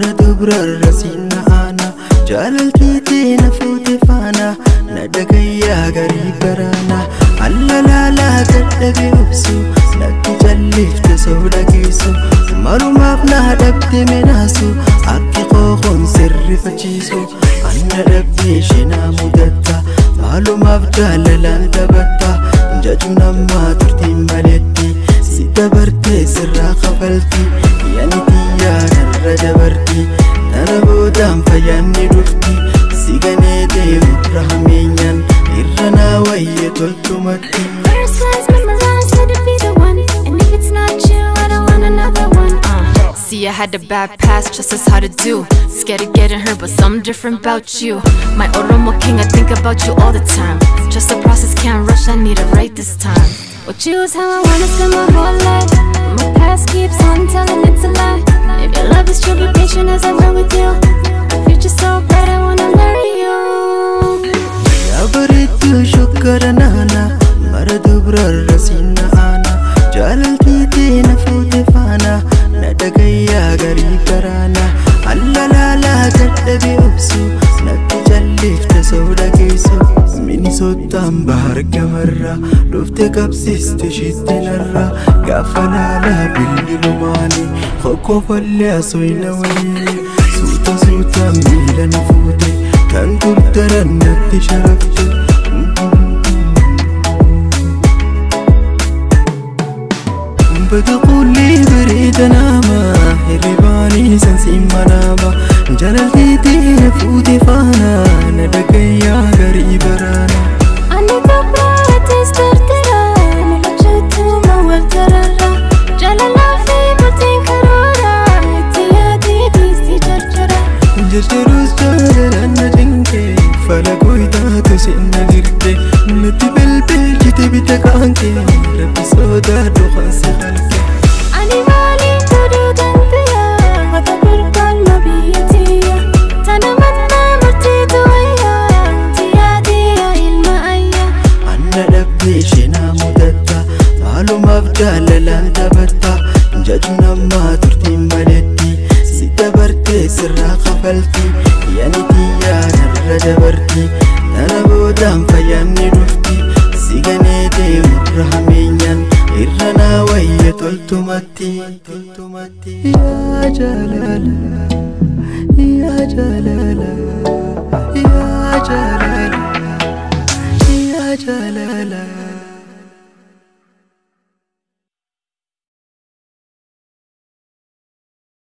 Mara dubrarra sinna ana jaalaltii na fuute faana na dhagayyaa garii baraana allalaalaa dadhabe obsu natti jallifte sooda geessu malumaaf na dhabde menaasu akki qooqoon sirrifachiisu anna dhabdee isheenaa mudatta malumaaf jaalalaan taphatta jajuun ammaa turtiin maletti si dabartee sirraa kafalti yaani xiyyaa narra dabarti tana boodaan fayyaan ni dhufti si ganee deemu rahameenyaan irra naa wayya toltumatti. First glance, memorize, let it be the one. And if it's not you, I don't want another one. See, I had a bad past, just as how to do. Scared of getting hurt, but something different about you. My Oromo king, I think about you all the time. Just the process, can't rush, I need it right this time. Well, choose how I wanna spend my whole life. But my past keeps on telling it's a lie. If your love is true, be patient as I run with you. My future's so bright, I wanna marry you. Yaa bareedduu shokkara naana mara dubrarra sinna ana jaalaltii na fuute faana na dhagayyaa garii garaana allalaalaa dadhabe obsu natti jallifte sooda geessu Minisootaan bahar gamarra dhufte qabsiiste shitte narra gaafa laalaa bilbilumaani qoqqofallee asoyna waliini suuta suuta miila na fuute kan turtaran natti sharafte. بتقولي بريد ناما هرباني سنسي مناما جلالتي فوتي فانا ندقيا غريب رانا Ani dubraati startera, nilachatu mawal tarara. Jaalala fi bultiin karoora, itti yaadii dhiisii jarjara. Jarjarus jaalalan na cinqe falakoo taatu sinna dirqe natti bilbilchite bita kaanke rabbi sodaadhu kansi halke. Ani maaliin godhuu danda'a? Hafa gurgurma biyya tiyya. Tana mannaa murtiitu wayyaa, itti yaadii yaa ilma ayyaa. Anna dhabdee isheenaa mudatta maalumaaf jaalalaan taphatta jajuun ammaa turtiin maletti si dabartee sirraa kafalti yaani xiyyaa narra dabarti tana boodaan fayyaan ni dhufti si ganee deemu rahameenyaan irra naa wayya toltumatti. Yaa jaalala yaa jaalala yaa jaalala yaa jaalala.